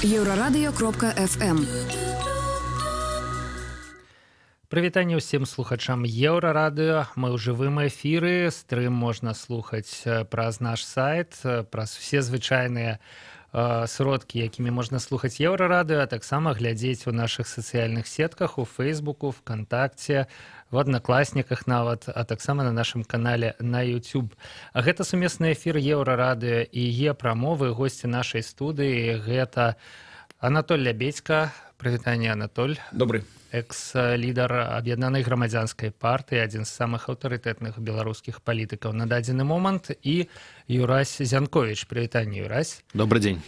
Еўрарадыё.фм. Прывітанне ўсім слухачам Еўрарадыё. Мы ў жывым эфіры. Стрым можна слухаць праз наш сайт, праз усе звычайныя сродкі, якімі можна слухаць Еўрарадыё, а таксама глядзець у нашых сацыяльных сетках, у Фейсбуку, ВКонтакте, в Аднакласніках нават, а таксама на нашым канале на YouTube. А гэта сумесны эфір Еўрарадыё і Е-прамовы. Госці нашай студыі гэта Анатоль Лябедзька. Прывітанне, Анатоль. Добры. Экс-лідар Аб'яднанай грамадзянскай партыі, адзін з самых аўтарытэтных беларускіх палітыкаў на дадзены момант, і Юрась Зянковіч. Прывітанне, Юрась. Добры дзень.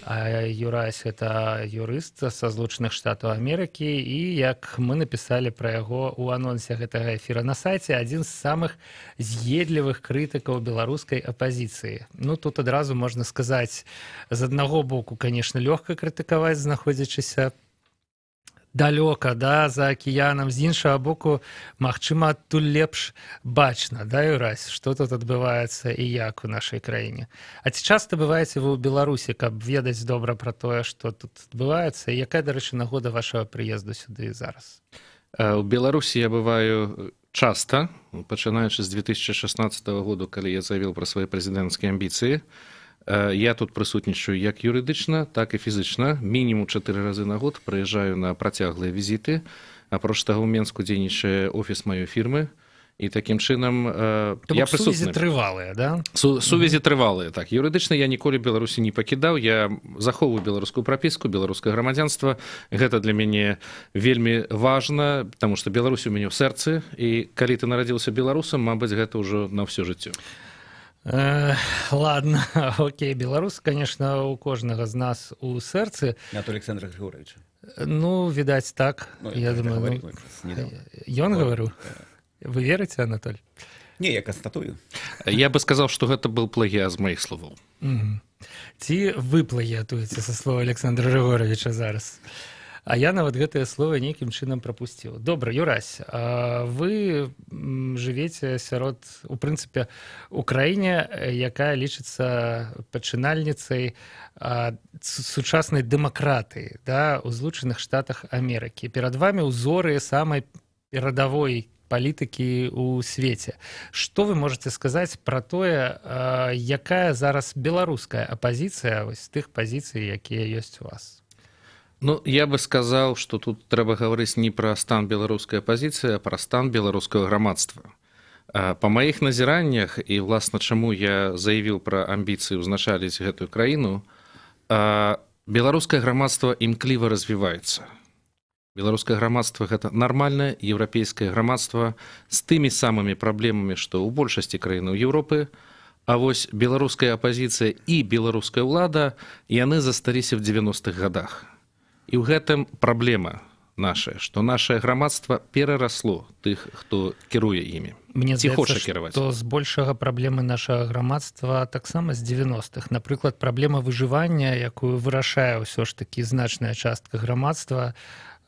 Юрась — это юрыст са Злучаных Штатаў Амерыкі і, як мы напісалі пра яго ў анонсе гэтага эфіра на сайце, адзін з самых з'едлівых крытыкаў беларускай апазіцыі. Ну, тут адразу можна сказаць, з аднаго боку, конечно, лёгка крытыкаваць, знаходзячыся далёка, да, за акіянам, з іншага боку, магчыма, адтуль лепш бачна, да, Юрась, што тут адбываецца і як у нашай краіне. А ці часта бываеце вы ў Беларусі, каб ведаць добра пра тое, што тут адбываецца, і якая, дарэчы, нагода вашага прыезду сюды зараз? У Беларусі я бываю часта, пачынаючы з 2016 году, калі я заявіў пра свае прэзідэнцкія амбіцыі. Я тут прысутнічаю як юрыдычна, так і фізычна. Мінімум 4 разы на год прыязджаю на працяглыя візіты. Апроч таго, у Менску дзейнічае офіс маёй фірмы. І такім чынам То я бок сувязі прысутны. трывалыя, да? Сувязі трывалыя, так. Юрыдычна я ніколі Беларусі не пакідаў. Я захоўваю беларускую прапіску, беларускае грамадзянства. Гэта для мяне вельмі важна, таму што Беларусь у мяне ў сэрцы. І калі ты нарадзіўся беларусам, мабыць, гэта ўжо на ўсё жыццё. Ладно, окей, беларус, конечно, у кожнага з нас у сэрцы. Анатолия Александра Григорьевича. Ну, відаць, так. Ну, я это думаю, говорил ну, как раз недавно. Ён Вот. гаварыў? Вы верыце, Анатоль? Не, я констатую. Я бы сказаў, што гэта был плагіат з маіх словаў. Ці вы плагіатуеце са слова Александра Григорьевича зараз? А я нават гэтае слово нейкім чынам прапусціў. Добра, Юрась, а вы жывеце сярод, у прынцыпе, у краіне, якая лічыцца пачынальніцай сучаснай дэмакратыі, да, у Злучаных Штатах Амерыкі. Перад вамі ўзоры самай перадавой палітыкі ў свеце. Што вы можаце сказаць пра тое, якая зараз беларуская апазіцыя, вось з тых пазіцый, якія ёсць у вас? Ну, я бы сказаў, што тут трэба гаварыць не пра стан беларускай апазіцыі, а пра стан беларускага грамадства. Па маіх назіраннях, і, власна, чаму я заявіў пра амбіцыі ўзначаліць гэтую краіну, беларускае грамадства імкліва развіваецца. Беларускае грамадства гэта нармальнае еўрапейскае грамадства з тымі самымі праблемамі, што ў большасці краінаў Еўропы, а вось беларуская апазіцыя і беларуская ўлада, яны засталіся ў 90-х годах. І ў гэтым праблема наша, што наше грамадства перарасло тых, хто кіруе імі. Мне Ці здаецца, хоча кіраваць. што збольшага праблемы нашага грамадства таксама з 90-х. Напрыклад, праблема выжывання, якую вырашае ўсё ж такі значная частка грамадства,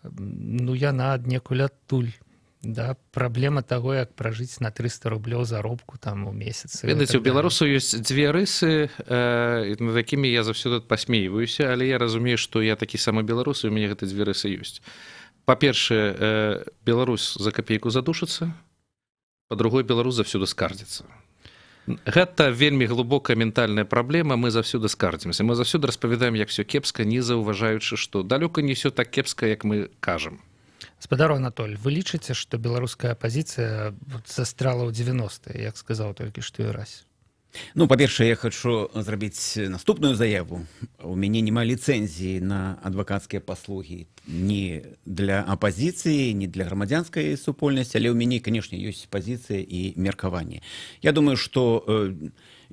ну, яна аднекуль адтуль. Да, праблема таго, як пражыць на 300 рублёў заробку там у месяцы. Ведаеце, так у беларусаў ёсць дзве рысы, над якімі я заўсёды пасмейваюся, але я разумею, што я такі самы беларус, і у мяне гэты дзве рысы ёсць. Па-першае, беларус за капейку задушыцца, па-другое, беларус заўсёды скардзіцца. Гэта вельмі глыбокая ментальная праблема, мы заўсёды скардзімся, мы заўсёды распавядаем, як всё кепска, не заўважаючы, што далёка не всё так кепска, як мы кажам. Спадар Анатоль, вы лічыце, што беларуская апазіцыя застрала ў 90-е, як сказаў толькі што Юрась? Ну, па-першае, я хачу зрабіць наступную заяву. У мяне няма ліцэнзіі на адвакацкія паслугі ні для апазіцыі, ні для грамадзянскай супольнасці, але ў мяне, канешне, ёсць пазіцыя і меркаванне. Я думаю, што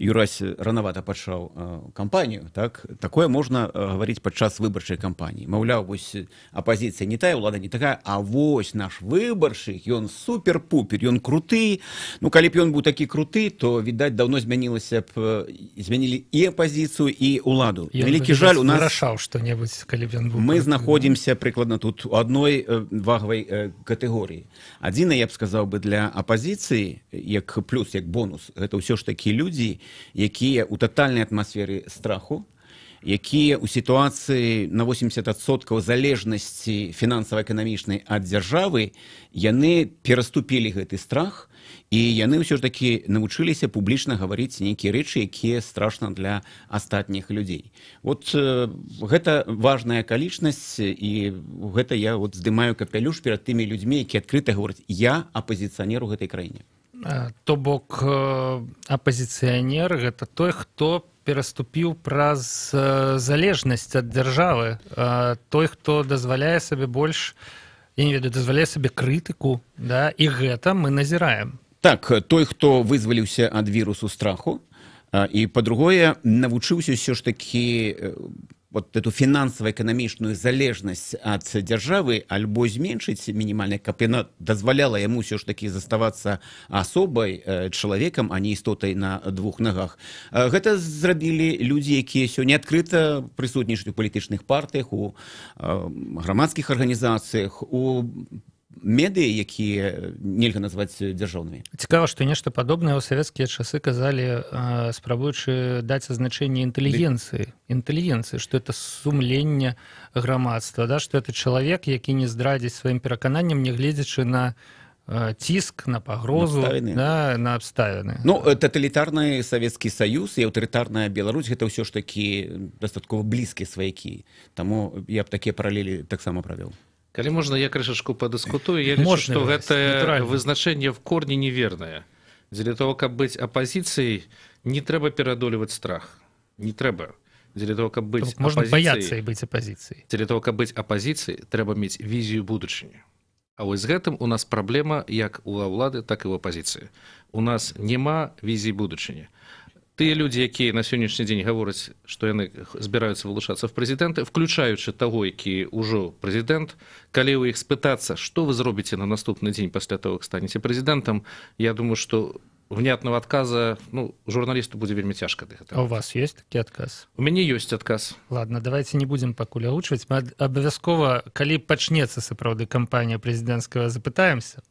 Юрась ранавата пачаў кампанію, так? Такое можна гаварыць падчас выбарчай кампаніі. Маўляў, вось апазіцыя не тая, улада не такая, а вось наш выбаршчык, ён супер-пупер, ён круты. Ну, калі б ён быў такі круты, то, відаць, даўно змянілася б, змянілі і апазіцыю, і ўладу. Ён Вялікі бы, жаль, у нас вырашаў што-небудзь, калі б ён быў мы круты, да. знаходзімся прыкладна тут у адной вагавай катэгорыі. Адзінае, я б сказаў бы, для апазіцыі, як плюс, як бонус, гэта ўсё ж такі людзі, якія ў татальнай атмасферы страху, якія ў сітуацыі на 80% залежнасці фінансава-эканамічнай ад дзяржавы, яны пераступілі гэты страх, і яны ўсё ж такі навучыліся публічна гаварыць нейкія рэчы, якія страшна для астатніх людзей. Вот гэта важная акалічнасць, і гэта я вот здымаю капялюш перад тымі людзьмі, якія адкрыта гавораць: я апазіцыянер у гэтай краіне. То бок апазіцыянер гэта той, хто пераступіў праз залежнасць ад дзяржавы, той, хто дазваляе сабе больш, я не ведаю, дазваляе сабе крытыку, да, і гэта мы назіраем. Так, той, хто вызваліўся ад вірусу страху, і, па-другое, навучыўся ўсё ж такі вот эту фінансава-эканамічную залежнасць ад дзяржавы альбо зменшыць мінімальна, каб яна дазваляла яму ўсё ж такі заставацца асобай, чалавекам, а не істотай на двух нагах. Гэта зрабілі людзі, якія сёння адкрыта прысутнічаюць у палітычных партыях, у грамадскіх арганізацыях, у медыа, якія нельга назваць дзяржаўнымі. Цікава, што нешта падобнае ў савецкія часы казалі, спрабуючы даць азначэнне інтэлігенцыі. Інтэлігенцыі, што это сумленне грамадства, да, што это чалавек, які не здрадзіць сваім перакананням, не гледзячы на ціск, на пагрозу, на, да, на абставіны. Ну, таталітарны Савецкі Саюз і аўтарытарная Беларусь — гэта ўсё ж такі дастаткова блізкія сваякі. Таму я б такія паралелі таксама правёў. Калі можна, я крышачку падыскутую. Я лічу, што гэтае вызначэнне в корні невернае. Дзеля того, каб быць апазіцыяй, не трэба пераадольваць страх. Не трэба. Дзеля того, каб быць можна баяцца і быць апазіцыяй. Дзеля того, каб быць апазіцыяй, трэба мець візію будучыні. А вось з гэтым у нас праблема як у ўлады, так і ў апазіцыі. У нас няма візіі будучыні. Тыя людзі, якія на сённяшні дзень гавораць, што яны збіраюцца вылучацца в прэзідэнты, включаючы таго, які ўжо прэзідэнт, калі ў іх спытацца, што вы зробіце на наступны дзень пасля таго, як станеце прэзідэнтам, я думаю, што внятного адказа, ну, журналісту будзе вельмі цяжка даць. А у вас есть такі адказ? У мяне ёсць адказ. Ладно, давайте не будзем пакуль агучваць. Мы абавязкова, калі пачнецца сапраўды кампанія прэзідэнцкага, запытаемся.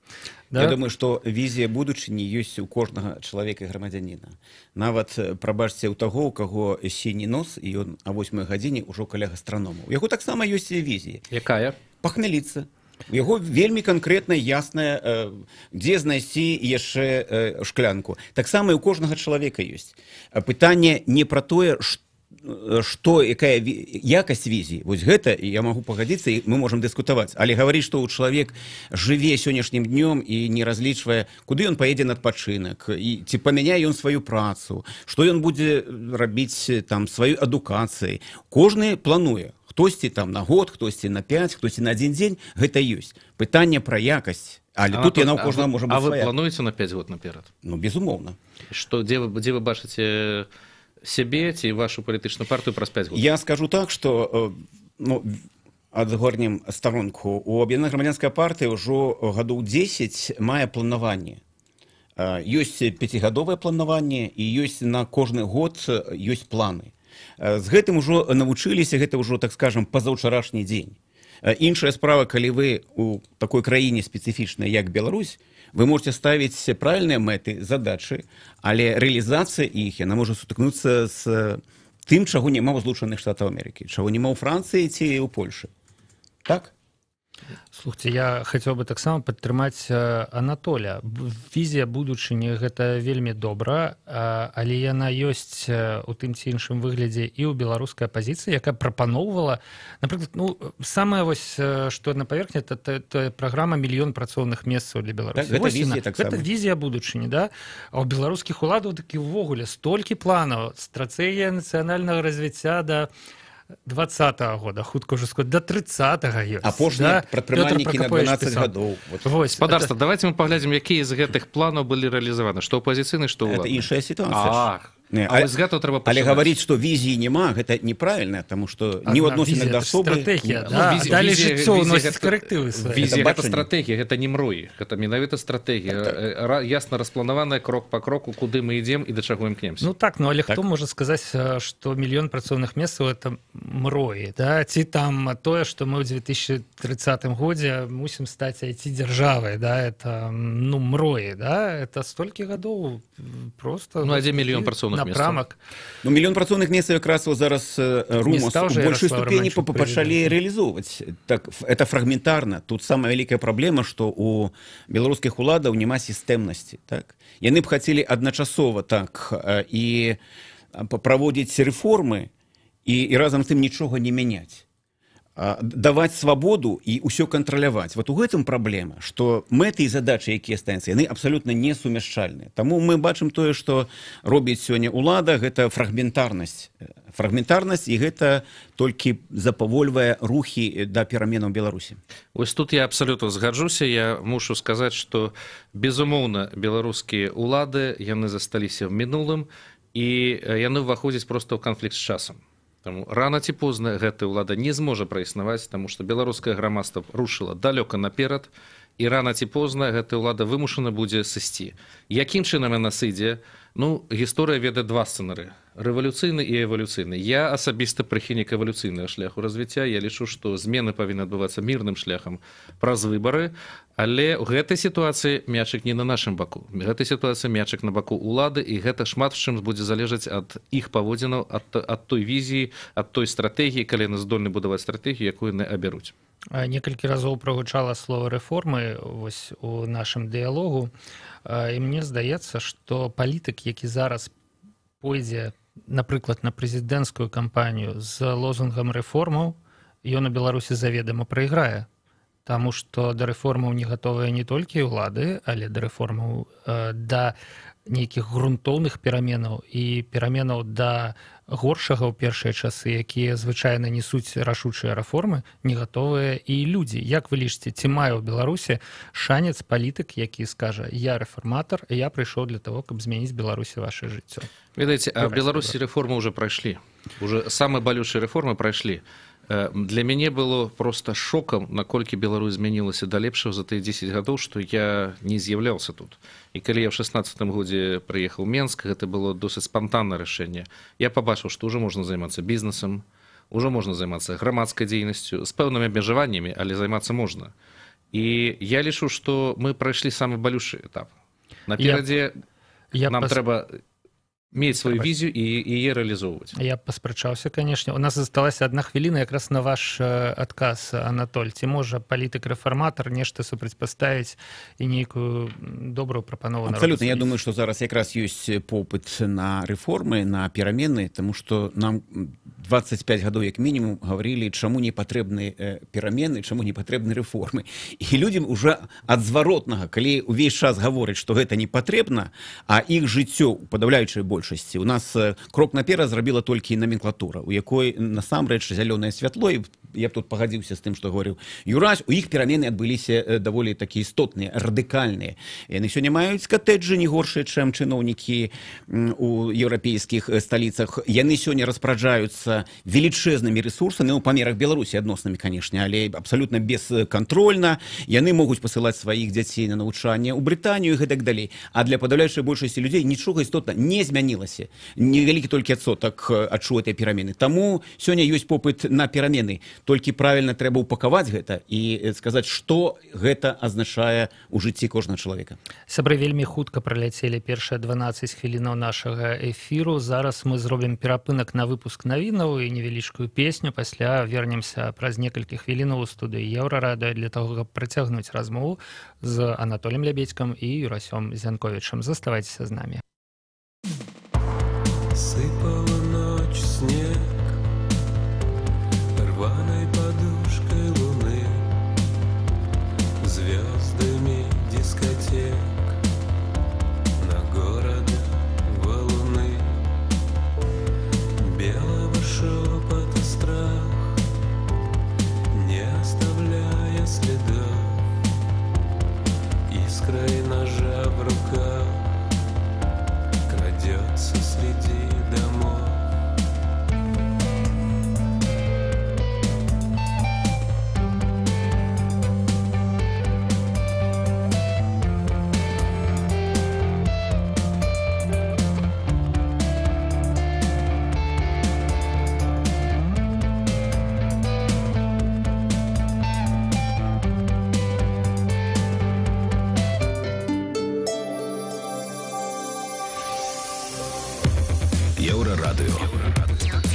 Да? Я думаю, што візія будучыні ёсць у кожнага чалавека і грамадзяніна. Нават, прабачце, у таго, у каго сіні нос, і ён а 8 гадзіне ўжо каля гастраному. У яго таксама ёсць візія. Якая? Пахмяліцца. У яго вельмі канкрэтна ясная, дзе знайсці яшчэ шклянку. Таксама і ў кожнага чалавека ёсць. Пытанне не пра тое, што якая якасць візіі. Вось гэта я магу пагадзіцца, і мы можам дыскутаваць. Але гаварыць, што ў чалавек жыве сённяшнім днём і не разлічвае, куды ён паедзе на адпачынак, і ці памяняе ён сваю працу, што ён будзе рабіць там сваёй адукацыяй. Кожны плануе. Хтосьці там на год, хтосьці на 5, хтосьці на адзін дзень, гэта ёсць. Пытанне пра якасць, але тут яна ў кожнага можа быць А вы свая. плануеце на 5 год наперад? Ну, безумоўна. Што, дзе вы бачыце сябе ці вашу палітычную партыю праз 5 год? Я скажу так, што, ну, адгорнем старонку, у Аб'яднаная грамадзянская партыя ўжо гадоў 10 мае планаванне. Ёсць пяцігадовае планаванне і ёсць на кожны год ёсць планы. З гэтым ужо навучыліся, гэта ўжо, так скажем, пазаўчарашні дзень. Іншая справа, калі вы у такой краіне спецыфічнай, як Беларусь, вы можете ставіць правільныя мэты, задачы, але рэалізацыя іх, яна можа сутыкнуцца з тым, чаго няма ў Злучаных Штатаў Амерыкі, чаго няма ў Францыі ці ў Польшы. Так? Слухайте, я хацеў бы таксама падтрымаць Анатоля. Візія будучыні — гэта вельмі добра, але яна ёсць у тым ці іншым выглядзе і ў беларускай апазіцыі, якая прапаноўвала, напрыклад, ну, самае вось, што на паверхні, это праграма «Мільён працоўных месцаў для Беларусі». Так, гэта Вось візія яна. таксама. Гэта візія будучыні, да? А ў беларускіх уладаў такі ўвогуле столькі планаў, стратэгія нацыянальнага развіцця да 20-го года, хутка ўжо сказать, до 30-го ёсць. Апошнія да? прадпрымальнікі Пётр на Пракаповіч 12 пісаў. гадоў. Вот. Вось, Спадарства, давайте мы паглядзім, якія з гэтых планаў былі рэалізаваны, што апазіцыйны, што Это ўладны. іншая сітуацыя. Ах, Не, а вось з гэтага трэба але пачынаць. гаварыць, што візіі няма, гэта неправільна, таму што ні ў Адна адносінах візія, да это ж асобы. стратэгія, Ну, да? візія- Далей візія- жыццё візія ўносіць гэта- карэктывы свае. Візія Гэта гэта бачанне. стратэгія, гэта не мроі, гэта менавіта стратэгія, ясна распланаваная крок па кроку, куды мы ідзем і да чаго імкнемся. Ну так, ну але Так. хто можа сказаць, што мільён працоўных месцаў — это мроі, да? Ці там тое, што мы ў 2030 годзе мусім стаць айці дзяржавай, да, это ну мроі, да, это столькі гадоў просто Ну, а дзе мільён працоўных напрамак. Ну, мільён працоўных месцаў якраз зараз Румас у большай ступені пачалі рэалізоўваць. Так, это фрагментарна. Тут самая вялікая праблема, што у беларускіх уладаў няма сістэмнасці. Так? Яны б хацелі адначасова так і праводзіць рэформы і разам з тым нічога не мяняць. Даваць свабоду і ўсё кантраляваць. Вот у гэтым праблема, што мэты і задачы, якія ставяцца, яны абсалютна несумяшчальныя. Таму мы бачым тое, што робіць сёння ўлада, гэта фрагментарнасць. Фрагментарнасць, і гэта толькі запавольвае рухі да пераменаў Беларусі. Вось тут я абсалютна згаджуся. Я мушу сказаць, што безумоўна беларускія ўлады, яны засталіся ў мінулым, і яны ўваходзяць проста ў канфлікт з часам. Таму рана ці позна гэтая ўлада не зможа праіснаваць, таму што беларускае грамадства рушыла далёка наперад, і рана ці позна гэтая ўлада вымушана будзе сысці. Якім чынам яна сыдзе? Ну, гісторыя ведае два сцэнары: рэвалюцыйны і эвалюцыйны. Я асабіста прыхільнік эвалюцыйнага шляху развіцця. Я лічу, што змены павінны адбывацца мірным шляхам праз выбары, але ў гэтай сітуацыі мячык не на нашым баку. У гэтай сітуацыі мячык на баку улады, і гэта шмат чым будзе залежаць ад іх паводзінаў, ад той візіі, ад той стратэгіі, калі яны здольны будаваць стратэгію, якую яны абяруць. Некалькі разоў прагучала слова рэформы вось у нашым дыялогу, і мне здаецца, што палітык, які зараз пойдзе, напрыклад, на прэзідэнцкую кампанію з лозунгам рэформаў, ён у Беларусі заведама прайграе. Таму што да рэформаў не гатовыя не толькі ўлады, але да рэформаў, да нейкіх грунтоўных пераменаў і пераменаў да горшага ў першыя часы, якія звычайна несуць рашучыя рэформы, не гатовыя і людзі. Як вы лічыце, ці мае ў Беларусі шанец палітык, які скажа: «Я рэфарматар, я прыйшоў для того, каб змяніць Беларусі ваше жыццё»? Ведаеце, а в Беларусі рэформы уже прайшлі. Уже самыя балючыя рэформы прайшлі. Для мяне было просто шокам, наколькі Беларусь змянілася да лепшага за тыя 10 гадоў, што я не з'яўляўся тут. І калі я ў 16 годзе прыехаў Менск, гэта было досыць спантаннае рашэнне. Я пабачыў, што ўжо можна займацца бізнесам, ўжо можна займацца грамадскай дзейнасцю з пэўнымі абмежаваннямі, але займацца можна. І я лічу, што мы прайшлі самы балючы этап. Наперадзе нам трэба мець сваю візію і яе рэалізоўваць. Я паспрачаўся, канешне. У нас засталася одна хвіліна якраз на ваш адказ, Анатоль. Ці можа палітык-рэфарматар нешта супрацьпаставіць і нейкую добрую прапанову? Абсалютна. Я думаю, што зараз якраз ёсць попыт на рэформы, на перамены, таму што нам 25 гадоў як мінімум гаварылі, чаму не патрэбны перамены, чаму не патрэбны рэформы. І людзям уже ад зваротнага, калі увесь час гавораць, што гэта не патрэбна, а іх жыццё у падаўляючай большасці. У нас крок наперад зрабіла толькі наменклатура, у якой насамрэч зялёнае святло, і я б тут пагадзіўся з тым, што гаварыў Юрась, у іх перамены адбыліся даволі такія істотныя, радыкальныя. Яны сёння маюць катэджы не горшыя, чым чыноўнікі у еўрапейскіх сталіцах. Яны сёння распараджаюцца велічэзнымі рэсурсамі, ну, па мерах Беларусі адноснымі, канешне, але абсалютна бескантрольна. Яны могуць пасылаць сваіх дзяцей на навучанне ў Брытанію і гэтак далей. А для падаўляючай большасці людзей нічога істотна не змянілася. Невялікі толькі адсотак адчуў гэтыя перамены. Таму сёння ёсць попыт на перамены. Толькі правільна трэба ўпакаваць гэта і сказаць, што гэта азначае ў жыцці кожнага чалавека. Сябры, вельмі хутка праляцелі першыя 12 хвілінаў нашага эфіру. Зараз мы зробім перапынак на выпуск навінаў і невялічкую песню. Пасля вернемся праз некалькі хвілінаў у студыі Еўрарадыё для таго, каб працягнуць размову з Анатолем Лябедзькам і Юрасём Зянковічам. Заставайцеся з намі. Сыпала ночь снег рваной подушкой луны, звездами дискотек на города валуны. Белого шепота страх, не оставляя следов, искрой ножа в руках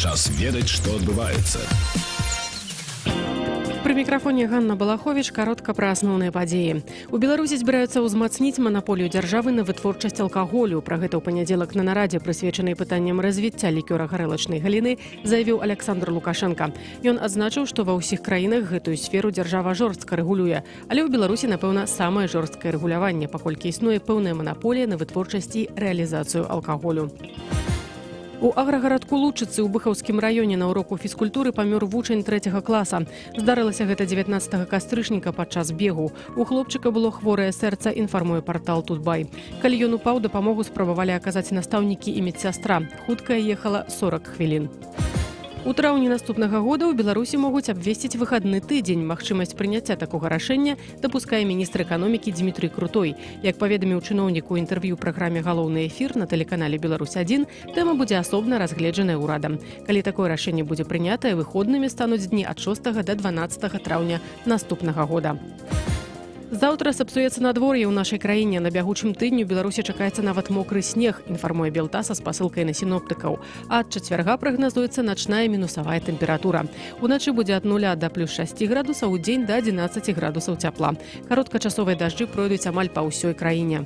Час ведаць, што адбываецца. Пры мікрафоне Ганна Балаховіч. Каротка пра асноўныя падзеі. У Беларусі збіраюцца ўзмацніць манаполію дзяржавы на вытворчасць алкаголю. Пра гэта ў панядзелак на нарадзе, прысвечанай пытанням развіцця лікёра-гарэлачнай галіны, заявіў Аляксандр Лукашэнка. Ён адзначыў, што ва ўсіх краінах гэтую сферу дзяржава жорстка рэгулюе. Але ў Беларусі, напэўна, самае жорсткае рэгуляванне, паколькі існуе пэўная манаполія на вытворчасць і рэалізацыю алкаголю. У аграгарадку Лучыцы ў Быхаўскім раёне на уроку фізкультуры памёр вучань 3 класа. Здарылася гэта 19 кастрычніка падчас бегу. У хлопчыка было хворае сэрца, інфармуе партал Тутбай. Калі ён упаў, дапамогу спрабавалі аказаць настаўнікі і медсястра. Хуткая ехала 40 хвілін. У траўні наступнага года ў Беларусі могуць абвесціць выхадны тыдзень. Магчымасць прыняцця такога рашэння дапускае міністр эканомікі Дмітрый Крутой. Як паведаміў чыноўнік у інтэрв'ю праграме «Галоўны эфір» на тэлеканале «Беларусь-1», тэма будзе асобна разгледжаная ўрадам. Калі такое рашэнне будзе прынятае, выходнымі стануць дні ад 6 до 12 траўня наступнага года. Заўтра сапсуецца надвор'е ў нашай краіне. На бягучым тыдні ў Беларусі чакаецца нават мокры снег, інфармуе Белта са спасылкай на сіноптыкаў. А ад чацвярга прагназуецца начная мінусавая тэмпература. Уначы будзе ад 0 да плюс 6 градусаў, удзень да 11 градусаў цяпла. Кароткачасовыя дажджы пройдуць амаль па ўсёй краіне.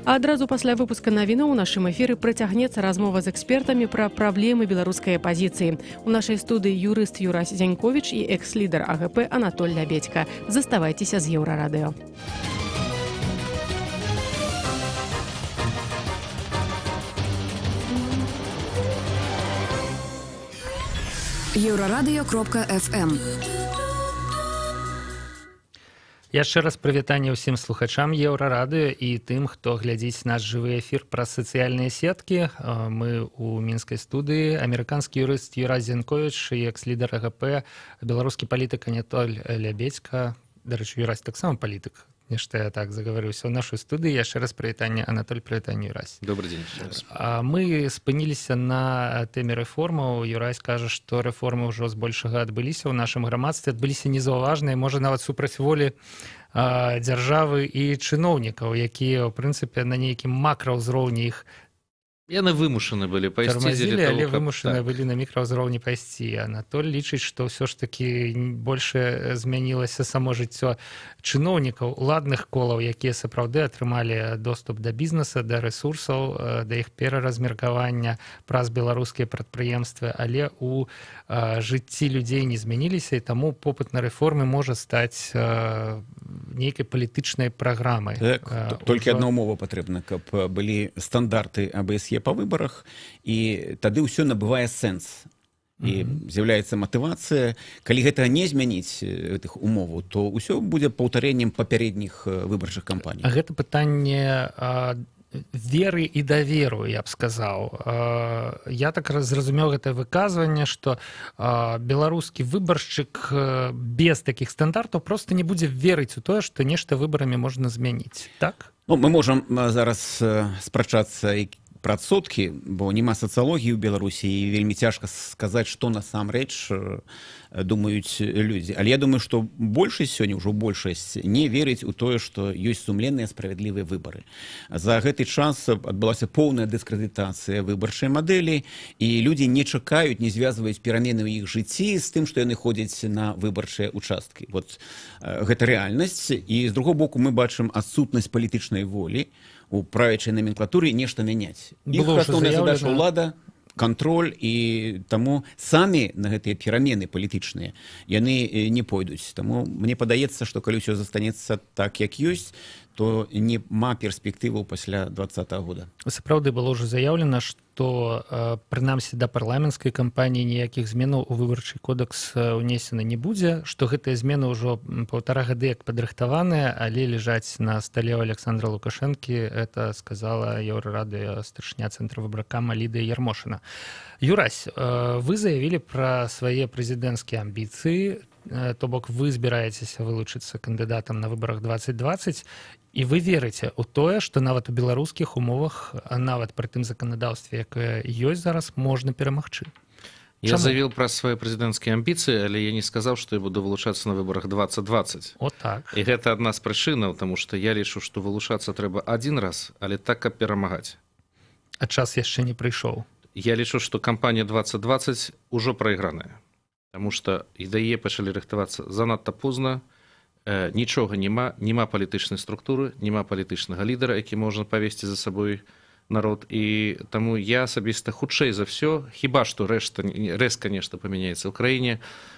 А адразу пасля выпуска навінаў у нашым эфіры працягнецца размова з экспертамі пра праблемы беларускай апазіцыі. У нашай студыі юрыст Юрась Зяньковіч і экс-лідар АГП Анатоль Лябедзька. Заставайцеся з Еўрарадыё. Еўрарадыё.фм. Яшчэ раз прывітанне ўсім слухачам Еўрарадыё і тым, хто глядзіць наш жывы эфір праз сацыяльныя сеткі. Мы ў мінскай студыі. Амерыканскі юрыст Юрась Зяньковіч і экс-лідар АГП, беларускі палітык Анатоль Лябедзька. Дарэчы, Юрась таксама палітык. Нешта я так загаварыўся ў нашай студыі. Яшчэ раз прывітанне, Анатоль, прывітанне, Юрась. Добры дзень яшчэ раз. Мы спыніліся на тэме рэформаў. Юрась кажа, што рэформы ўжо збольшага адбыліся ў нашым грамадстве, адбыліся незаўважныя, можа, нават супраць волі дзяржавы і чыноўнікаў, якія, ў прынцыпе, на нейкім макраўзроўні іх Яны вымушаны былі пайсці, тармазілі, але вымушаны былі на мікраўзроўні пайсці. Анатоль лічыць, што ўсё ж такі больше змянілася само жыццё чыноўнікаў, уладных колаў, якія сапраўды атрымалі доступ да бізнеса, да рэсурсаў, да іх пераразмеркавання праз беларускія прадпрыемствы, але у жыцці людзей не змяніліся, і таму попыт на рэформы можа стаць нейкай палітычнай праграмай. Так, толькі адна умова патрэбна, каб былі стандарты АБСЕ па выбарах, і тады ўсё набывае сэнс. І з'яўляецца матывацыя. Калі гэтага не змяніць, гэтых умоваў, то ўсё будзе паўтарэннем папярэдніх выбарчых кампаній. А гэта пытанне веры і даверу, я б сказаў. Я так зразумеў гэтае выказванне, што беларускі выбаршчык без такіх стандартаў проста не будзе верыць у тое, што нешта выбарамі можна змяніць. Так? Ну, мы можам зараз спрачацца і пра адсоткі, бо няма сацыялогіі ў Беларусі і вельмі цяжка сказаць, што насамрэч думаюць людзі. Але я думаю, што большасць сёння, ўжо большасць, не верыць у тое, што ёсць сумленныя справядлівыя выбары. За гэты час адбылася поўная дыскрэдытацыя выбарчай мадэлі, і людзі не чакаюць, не звязваюць перамены ў іх жыцці з тым, што яны ходзяць на выбарчыя участкі. Вот гэта рэальнасць. І з другого боку мы бачым адсутнасць палітычнай волі у правячай номенклатуры нешта мяняць. Іх асноўная задача ўлада, кантроль, і таму самі на гэтыя перамены палітычныя яны не пойдуць. Таму мне падаецца, што калі ўсё застанецца так, як ёсць, то няма перспектываў пасля 20-го года. Сапраўды было ўжо заяўлена, што прынамсі да парламенцкай кампаніі ніякіх зменаў у выбарчы кодэкс унесена не будзе, што гэтыя змены ўжо паўтара гады як падрыхтаваныя, але ляжаць на стале ў Александра Лукашэнкі, это сказала Еўрарадыё старшыня Цэнтра выбаркама Лідыя Ярмошына. Юрась, вы заявілі пра свае прэзідэнцкія амбіцыі, то бок вы збіраецеся вылучыцца кандыдатам на выбарах 2020, і вы верыце ў тое, што нават у беларускіх умовах, нават пры тым заканадаўстве, якое ёсць зараз, можна перамагчы. Я заявіў пра свае прэзідэнцкія амбіцыі, але я не сказаў, што я буду вылучацца на выбарах 2020. О, так. І гэта адна з прычынаў, таму што я лічу, што вылучацца трэба адзін раз, але так, каб перамагаць. А час яшчэ не прыйшоў. Я лічу, што кампанія 2020 ужо прайграная, таму што і да яе пачалі рыхтавацца занадта позна, нічога няма, няма палітычнай структуры, няма палітычнага лідара, які можна павесці за сабой народ. І таму я асабіста, хутчэй за ўсё, хіба што рэшта рэзка нешта памяняецца ў краіне,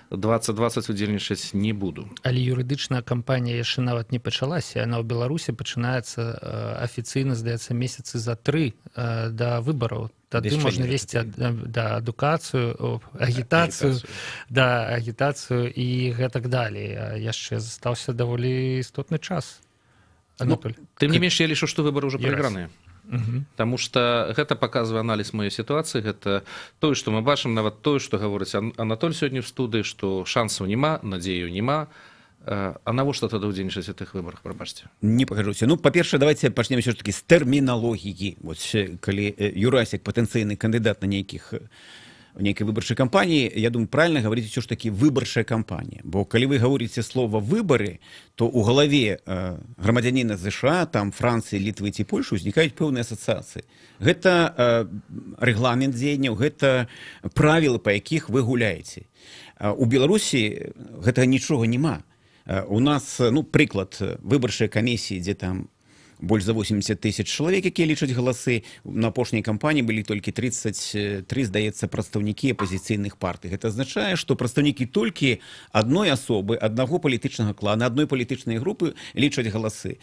2020 удзельнічаць не буду. Але юрыдычная кампанія яшчэ нават не пачалася. Яна ў Беларусі пачынаецца афіцыйна, здаецца, месяцы за тры да выбараў. Тады можна весці, да, адукацыю, агітацыю, да, агітацыю і гэтак далей. Яшчэ застаўся даволі істотны час. Ну, тым не менш, я лічу, што выбары ўжо прайграныя. Таму што гэта паказвае аналіз маёй сітуацыі, гэта тое, што мы бачым, нават тое, што гаворыць Анатоль сёння ў студыі, што шансаў няма, надзею няма. А навошта тады ўдзельнічаць у тых выбарах, прабачце? Не пагаджуся. Ну, па-першае, давайте пачнем ўсё ж таки з тэрміналогіі. Вот, калі Юрасік патэнцыйны кандыдат на нейкай выбарчай кампаніі, я думаю, правильно гаварыць ўсё ж таки выбарчая кампанія. Бо калі вы гаворыце слова «выбары», то ў галаве грамадзяніна ЗША, там Францыі, Літвы ці Польшы ўзнікаюць пэўныя асацыяцыі. Гэта рэгламент дзеянняў, гэта правілы, па якіх вы гуляеце. У Беларусі гэтага нічога няма. У нас, ну, прыклад, выбарчая камісіі, дзе там больш за 80 тысяч чалавек, якія лічаць галасы, на апошняй кампаніі былі толькі 33, здаецца, прадстаўнікі апазіцыйных партый. Гэта азначае, што прадстаўнікі толькі адной асобы, аднаго палітычнага клана, адной палітычнай групы лічаць галасы.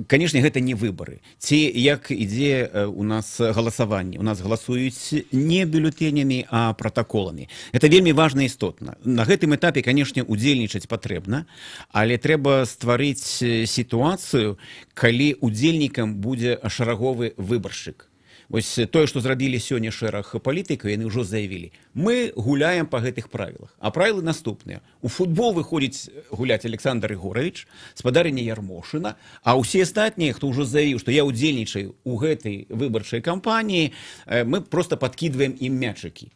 Канешне, гэта не выбары. Ці як ідзе у нас галасаванне? У нас галасуюць не бюлетэнямі, а пратаколамі. Это вельмі важна і істотна. На гэтым этапе, канешне, удзельнічаць патрэбна, але трэба стварыць сітуацыю, калі удзельнікам будзе шараговы выбаршчык. Вось тое, што зрабілі сёння шэраг палітыкаў, яны ўжо заявілі: мы гуляем па гэтых правілах. А правілы наступныя. У футбол выходзіць гуляць Александр Егорович, спадарыня Ярмошына, а ўсе астатнія, хто ўжо заявіў, што я ўдзельнічаю ў гэтай выбарчай кампаніі, мы просто падкідваем ім мячыкі.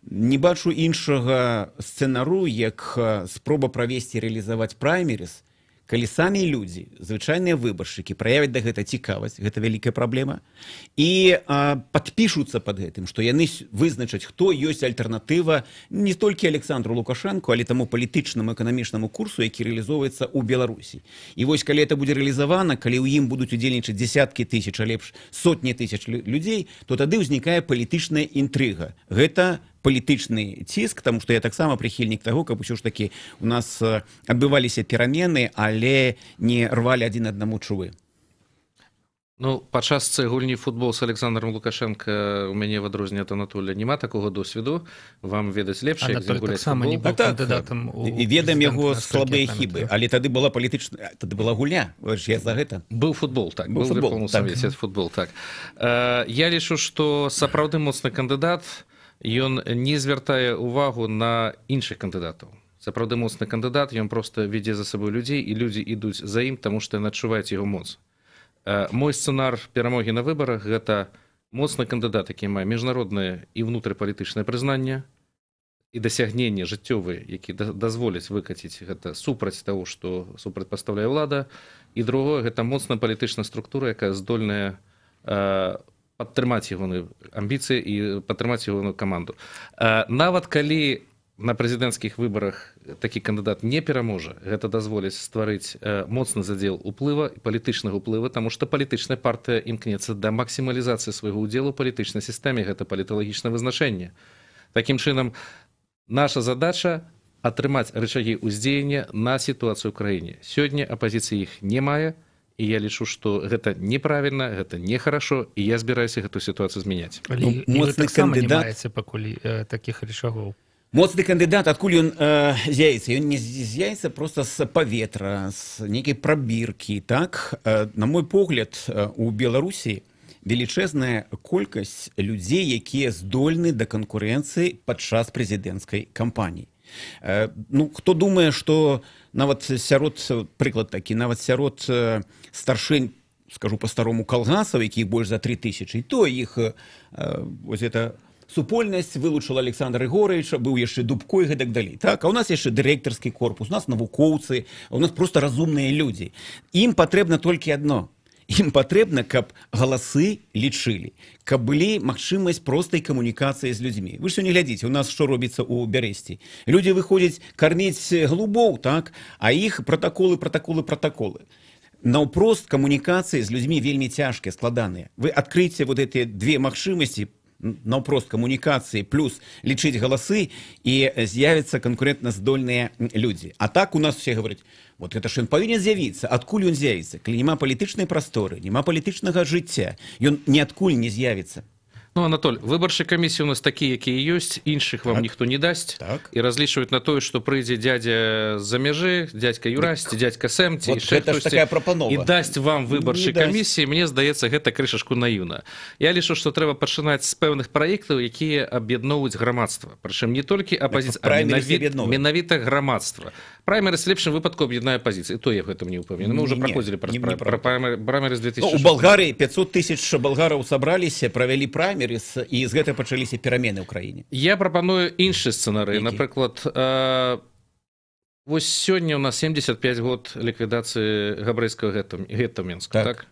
Не бачу іншага сцэнару, як спроба правесці, рэалізаваць праймерыз, калі самі людзі, звычайныя выбаршчыкі, праявяць да гэта цікавасць, гэта вялікая праблема, і падпішуцца пад гэтым, што яны вызначаць, хто ёсць альтэрнатыва не толькі Александру Лукашэнку, але таму палітычнаму, эканамічнаму курсу, які рэалізоўваецца ў Беларусі. І вось калі это будзе рэалізавана, калі ў ім будуць удзельнічаць дзесяткі тысяч, а лепш сотні тысяч людзей, то тады ўзнікае палітычная інтрыга. Гэта палітычны ціск, таму што я таксама прыхільнік таго, каб усё ж такі у нас адбываліся перамены, але не рвалі адзін аднаму чувы. Ну, па частцы гульні футбол з Александром Лукашенко у мяне, в адрозненне ад Анатоля, няма такога досведу. Вам ведаць лепш, як з ім Анатоль гуляць таксама не футбол. быў кандыдатам у І ведаем прэзідэнты, яго насколькі я слабыя памятаю. хібы, але тады была палітычная, тады была гульня. Вось я за гэта. Быў футбол, так, Быў быў футбол, Верховны так. Савет, футбол, так. Я лічу, што сапраўды моцны кандыдат, ён не звяртае увагу на іншых кандыдатаў. Сапраўды моцны кандыдат, ён проста вядзе за сабой людзей, і людзі ідуць за ім, таму што яны адчуваюць яго моц. Мой сцэнар перамогі на выбарах — гэта моцны кандыдат, які мае міжнароднае і ўнутрыпалітычнае прызнанне і дасягненне жыццёвыя, які дазволяць выкаціць гэта супраць таго, што супрацьпастаўляе ўлада. І другое, гэта моцная палітычная структура, якая здольная падтрымаць ягоныя амбіцыі і падтрымаць ягоную каманду. Нават калі на прэзідэнцкіх выбарах такі кандыдат не пераможа, гэта дазволіць стварыць моцны задзел уплыва, палітычнага уплыва, таму што палітычная партыя імкнецца да максімалізацыі свайго ўдзелу ў палітычнай сістэме, гэта паліталагічнае вызначэнне. Такім чынам, наша задача атрымаць рычагі ўздзеяння на сітуацыю ў краіне. Сёння апазіцыі іх не мае, і я лічу, што гэта неправільна, гэта нехарашо, і я збіраюся гэту сітуацыю змяняць. Але Ну, і вы моцны таксама не кандыдат. маеце пакуль такіх рычагоў. Моцны кандыдат, адкуль ён з'явіцца? Ён не з'явіцца проста з паветра, з нейкай прабіркі, так? На мой погляд, у Беларусі велічэзная колькасць людзей, якія здольны да канкурэнцыі падчас прэзідэнцкай кампаніі. Ну, хто думае, што нават сярод, прыклад такі, нават сярод старшынь, скажу по-старому, калгасаў, якіх больш за 3000, і то іх вось это супольнасць вылучыла Александра Егоровича, быў яшчэ Дубко і гэтак далей. Так, а у нас яшчэ дырэктарскі корпус, у нас навукоўцы, у нас просто разумныя людзі. Ім патрэбна толькі адно. Ім патрэбна, каб галасы лічылі, каб былі магчымасць простай камунікацыі з людзьмі. Вы ж сёння глядзіце, у нас што робіцца ў Бярэсці. Людзі выходзяць карміць голубоў, так, а іх пратаколы, пратаколы, пратаколы. Наўпрост камунікацыі з людзьмі вельмі цяжкія, складаныя. Вы адкрыйце вот эти две магчымасці, наўпрост камунікацыі плюс лічыць галасы, і з'явяцца канкурэнтназдольныя людзі. А так у нас все говорят: вот гэта ж ён павінен з'явіцца. Адкуль ён з'явіцца, калі няма палітычнай прасторы, няма палітычнага жыцця? Ён ніадкуль не з'явіцца. Ну, Анатоль, выбарчыя камісіі у нас такія, якія ёсць, іншых вам ніхто не дасць. І разлічваюць на тое, што прыйдзе дядзя з-за мяжы, дядька Юрась, ці дядька Сэм, ці Вот яшчэ гэта ж хтосьці, такая прапанова. і дасць вам выбарчай Не дасць. камісіі, мне здаецца, гэта крышачку наіўна. Я лічу, што трэба пачынаць з пэўных праектаў, якія аб'ядноўваюць грамадства. Прычым не толькі апазіцыя, а Праймерыз аб'ядноўвае. менавіта грамадства. Праймерыз лепшым выпадку аб'яднае апазіцыю. І то я в гэтым не ўпэўнены. Мы ўжо Не, праходзілі не, не пра праймерыз 2006. Ну, у Балгарыі 500 тысяч балгараў сабраліся, правялі праймерыз, і з гэтага пачаліся перамены ў краіне. Я прапаную іншы сцэнарый. Які? Напрыклад, вось сёння ў нас 75 год ліквідацыі габрэйскага гета ў Менску, так?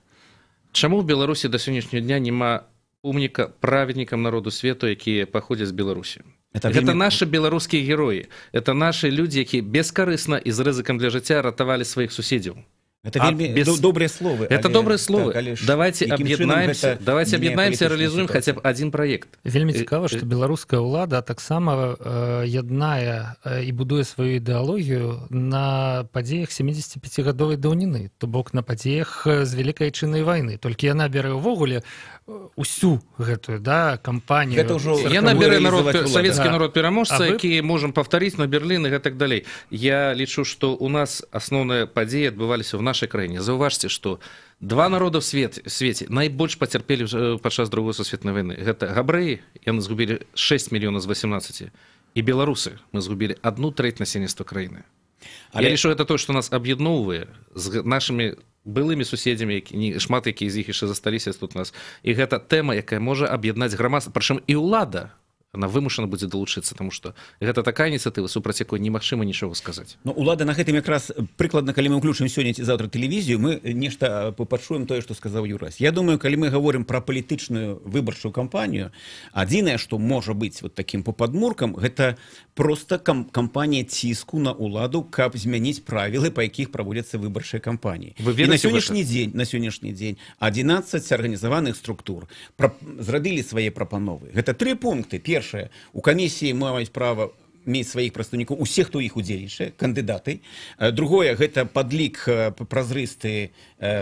Чаму ў Беларусі да сённяшняга дня няма помніка праведнікам народу свету, якія паходзяць з Беларусі? Это Гэта вельмі- нашы беларускія героі. Это нашы людзі, якія бескарысна і з рызыкам для жыцця ратавалі сваіх суседзяў. Это А вельмі добрыя словы. Это але- добрыя словы. Так, але ж Давайте якім чынам аб'яднаемся, гэта давайте мяняе аб'яднаемся, палітычную рэалізуем хаця сітуацыю? б адзін праект. Вельмі цікава, што беларуская ўлада таксама яднае і будуе сваю ідэалогію на падзеях 75гадовай даўніны, то бок на падзеях з Вялікай Айчыннай вайны. Толькі яна бярэ ўвогуле усю гэтую, да, кампанію. Гэта ўжо Яна Саркаму бярэ народ, рэалізаваць улада. савецкі народ пераможца, А вы- які можам паўтарыць на Берлін і гэтак далей. Я лічу, што у нас асноўныя падзеі адбываліся ў нашай краіне. Заўважце, што два народа в свеце найбольш пацярпелі падчас Другой сусветнай вайны. Гэта габрэі, яны згубілі 6 мільёнаў з 18, і беларусы, мы згубілі одну треть насельніцтва краіны. Але... Я лічу, гэта тое, што нас аб'ядноўвае з нашымі былымі суседзямі, які, не, шмат якія з іх яшчэ засталіся тут у нас. І гэта тэма, якая можа аб'яднаць грамадства, прычым і ўлада, она вымушана будзе далучыцца, таму што гэта такая ініцыятыва, супраць якой немагчыма нічога сказаць. Ну, улада на гэтым якраз прыкладна, калі мы ўключым сёння ці заўтра тэлевізію, мы нешта пачуем тое, што сказаў Юрась. Я думаю, калі мы гаворым пра палітычную выбарчую кампанію, адзінае, што можа быць вот такім по падмуркам, гэта просто кампанія ціску на ўладу, каб змяніць правілы, па якіх праводзяцца выбарчыя кампаніі. Вы І на верыце ў гэта? сённяшні дзень 11 арганізаваных структур зрабілі свае прапановы. Гэта тры пункты. Першае, у камісіі маюць права мець сваіх прадстаўнікоў усе, хто іх удзельнічае, кандыдаты. Другое, гэта падлік празрысты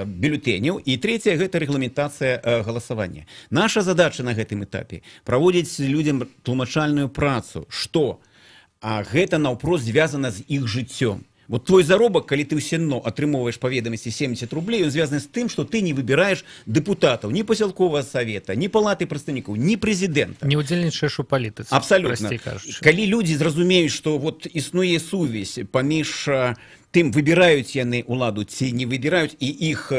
бюлетэняў. І трэцяе, гэта рэгламентацыя галасавання. Наша задача на гэтым этапе праводзіць людзям тлумачальную працу, што а гэта наўпрост звязана з іх жыццём. Вот твой заробак, калі ты ўсё адно атрымоўваеш па ведамасці 70 рублей, ён звязаны з тым, што ты не выбіраеш дэпутатаў ні пасялковага савета, ні палаты прадстаўнікоў, ні прэзідэнта. Не ўдзельнічаеш у палітыцы. Абсалютна. Прасцей кажучы. Калі людзі зразумеюць, што вот існуе сувязь паміж тым, выбіраюць яны ўладу ці не выбіраюць, і іх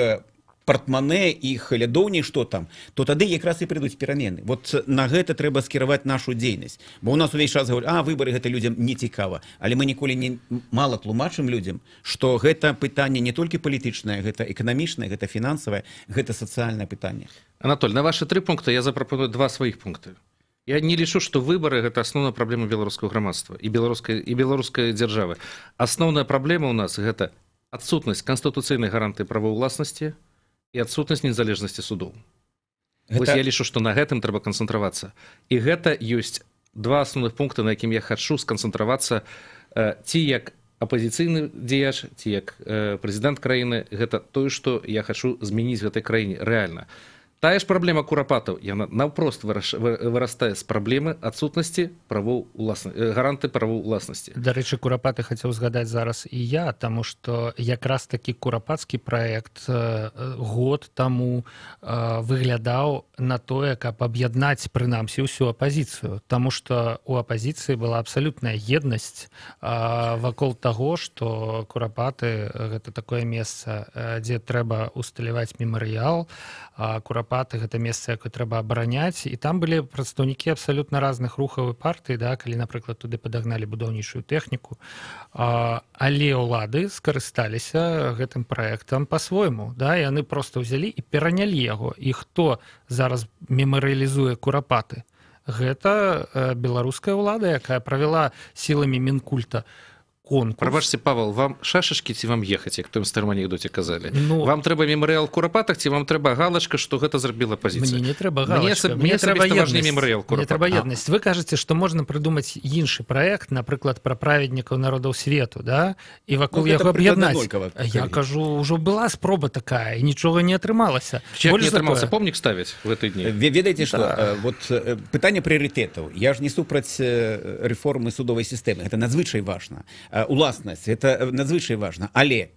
партмане, іх лядоўні, што там, то тады якраз і прыйдуць перамены. Вот на гэта трэба скіраваць нашу дзейнасць. Бо у нас увесь час гавораць: а выбары, гэта людзям не цікава. Але мы ніколі не мала тлумачым людзям, што гэта пытанне не толькі палітычнае, гэта эканамічнае, гэта фінансавае, гэта сацыяльнае пытанне. Анатоль, на вашы тры пункты я запрапаную два сваіх пункты. Я не лічу, што выбары гэта асноўная праблема беларускага грамадства і беларускай дзяржавы. Асноўная праблема ў нас гэта адсутнасць канстытуцыйнай гарантыі правоў уласнасці і адсутнасць незалежнасці судоў. Вось я лічу, што на гэтым трэба канцэнтравацца. І гэта ёсць два асноўных пункты, на якім я хачу сканцэнтравацца ці як апазіцыйны дзеяч, ці як прэзідэнт краіны, гэта тое, што я хачу змяніць в гэтай краіне рэальна. Тая ж праблема Курапатаў, яна наўпрост вырастае з праблемы адсутнасці правоў уласна гаранты правоў уласнасці. Дарэчы, Курапаты хацеў згадаць зараз і я, таму што якраз такі курапацкі праект год таму выглядаў на тое, каб аб'яднаць прынамсі ўсю апазіцыю, таму што у апазіцыі была абсалютная еднасць вакол таго, што Курапаты гэта такое месца, дзе трэба усталяваць мемарыял, а Курапаты Курапаты гэта месца, якое трэба абараняць, і там былі прадстаўнікі абсалютна разных рухаў і партый, да, калі, напрыклад, туды падагналі будаўнічую тэхніку, але ўлады скарысталіся гэтым праектам па-свойму, да, яны проста ўзялі і перанялі яго. І хто зараз мемарыялізуе Курапаты? Гэта беларуская ўлада, якая правяла сіламі Мінкульта конкурс. Прабачце, Павел, вам шашачкі ці вам ехаць, як в том старым анекдоце казалі? Ну, вам трэба мемарыял Курапатах ці вам трэба галачка, што гэта зрабіла апазіцыя? Мне не трэба галачка. Мне трэба мемарыял Курапатах. Мне трэба еднасць. Вы кажаце, што можна прыдумаць іншы праект, напрыклад, пра праведнікаў народаў свету, да? І вакол яго аб'яднаць. Я кажу, ўжо была спроба такая, і нічога не атрымалася. Больш не атрымалася, помнік ставіць в гэты дні. Ведаеце, што вот пытанне прыярытэтаў. Я ж не супраць рэформы судовай сістэмы. Гэта надзвычай важна. Уласнасць, это надзвычай важна, але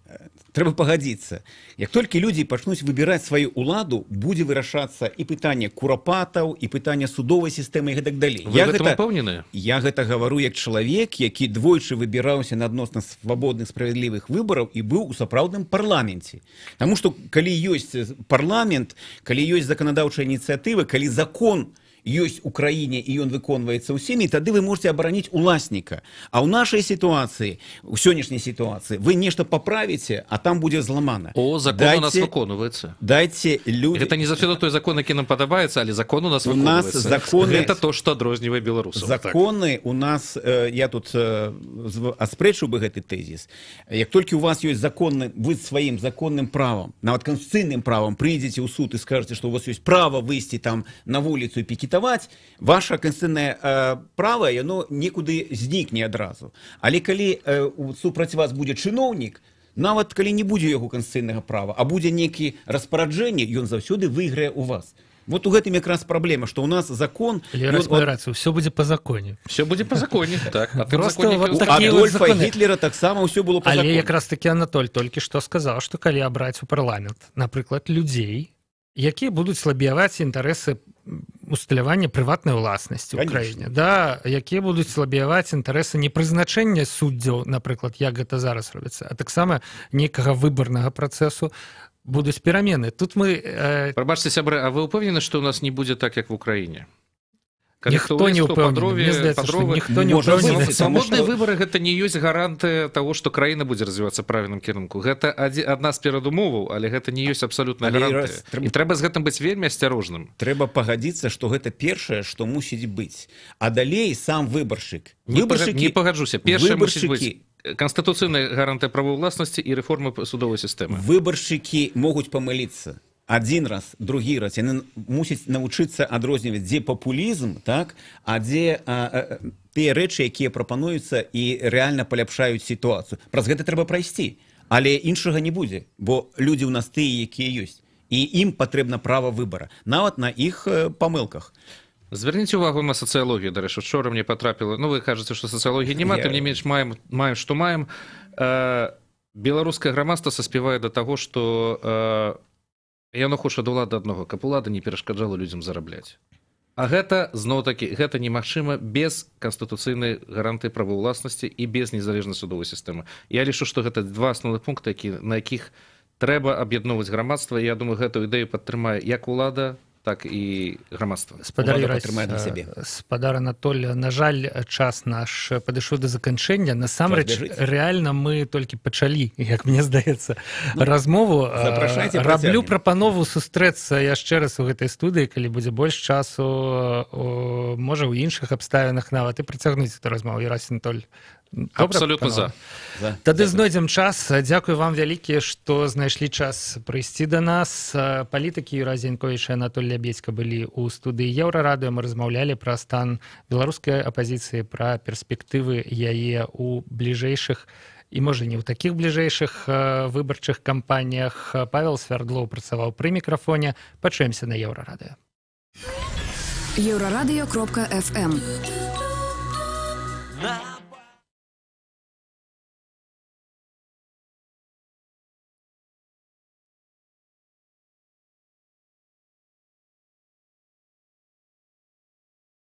трэба пагадзіцца, як толькі людзі пачнуць выбіраць сваю ўладу, будзе вырашацца і пытанне Курапатаў, і пытанне судовай сістэмы і гэтак далей. Вы в этом упэўнены? Я гэта гавару як чалавек, які двойчы выбіраўся на адносна свабодных, справядлівых выбараў і быў у сапраўдным парламенце. Таму што калі ёсць парламент, калі ёсць заканадаўчая ініцыятыва, калі закон ёсць у краіне і ён выконваецца ўсімі, тады вы можете абараніць уласніка. А ў нашай сітуацыі, у сённяшняй сітуацыі, вы нешта паправіце, а там будзе зламана. О, закон у нас выконваецца. Дайце людзі... Гэта не заўсёды той закон, які нам падабаецца, але закон у нас выконваецца. Законы... Гэта то, што адрознівае беларусаў. Законы у нас, я тут аспрэчыў бы гэты тэзіс, як толькі у вас ёсць законны, вы сваім законным правам, нават канстытуцыйным правам прыйдзеце ў суд і скажаце, што у вас ёсць права выйсці там на вуліцу і пікетаваць, ваше канстытуцыйнае права, яно некуды знікне адразу. Але калі супраць вас будзе чыноўнік, нават калі не будзе яго канстытуцыйнага права, а будзе некі распараджэнне, ён заўсёды выйграе у вас. Вот у гэтым якраз праблема, што у нас закон... Все будзе по законе. Все будзе по законе, так. Просто вот у Адольфа вот Гітлера таксама ўсё было по Але закону. Якраз такі Анатоль толькі што сказаў, што калі абраць у парламент, напрыклад, людзей, якія будуць лабіяваць інтарэсы усталявання прыватнай уласнасці ў краіне, да, якія будуць лабіяваць інтарэсы не прызначэння суддзяў, напрыклад, як гэта зараз робіцца, а таксама некага выбарнага працэсу, будуць перамены. Тут мы... Прабачце, сябры, а вы ўпэўнены, што ў нас не будзе так, як в Украіне? Ніхто не ўпэўнены. Ніхто не ўпэўнены. Свабодныя выбары гэта не ёсць гарантыя таго, што краіна будзе развівацца правільным кірунку. Гэта адна з перадумоваў, але гэта не ёсць абсалютная гарантыя. І трэба з гэтым быць вельмі асцярожным. Трэба пагадзіцца, што гэта першае, што мусіць быць. А далей сам выбаршчык. Не пагаджуся. Першае мусіць быць канстытуцыйная гарантыя правоў уласнасці і рэформы судовай сістэмы. Выбаршчыкі могуць памыліцца. Адзін раз, другі раз. Яны мусяць навучыцца адрозніваць, дзе папулізм, так, а дзе тыя рэчы, якія прапануюцца і рэальна паляпшаюць сітуацыю. Праз гэта трэба прайсці, але іншага не будзе, бо людзі ў нас тыя, якія ёсць. І ім патрэбна права выбара, нават на іх памылках. Звярніце увагу на сацыялогію, дарэчы, учора мне патрапіла. Ну, вы кажаце, што сацыялогіі няма, тым не менш маем, што маем. Беларускае грамадства саспявае да таго, што яно хоча ад улады аднога, каб улада не перашкаджала людзям зарабляць. А гэта, зноў-такі, гэта немагчыма без канстытуцыйнай гарантыі правоў уласнасці і без незалежнай судовай сістэмы. Я лічу, што гэта два асноўных пункты, на якіх трэба аб'ядноўваць грамадства. І я думаю, гэтую ідэю падтрымае як улада, так і грамадства. Спадар Анатоль, на жаль, час наш падышоў да заканчэння. Насамрэч, рэальна мы толькі пачалі, як мне здаецца, размову. Раблю прапанову сустрэцца яшчэ раз у гэтай студыі, калі будзе больш часу, можа, ў іншых абставінах нават, і працягнуць эту размову. Юрась, Анатоль, абсолютно за. Тады знойдзем час. Дзякуй вам вялікі, што знайшлі час прыйсці да нас. Палітыкі Юрась Зяньковіч і Анатоль Лябедзька былі ў студыі Еўрарадыё. Мы размаўлялі пра стан беларускай апазіцыі, пра перспектывы яе ў бліжэйшых і, можа, не ў такіх бліжэйшых выбарчых кампаніях. Павел Свярдлоў працаваў пры мікрафоне. Пачуемся на Еўрарадыё. Еўрарадыё.фм.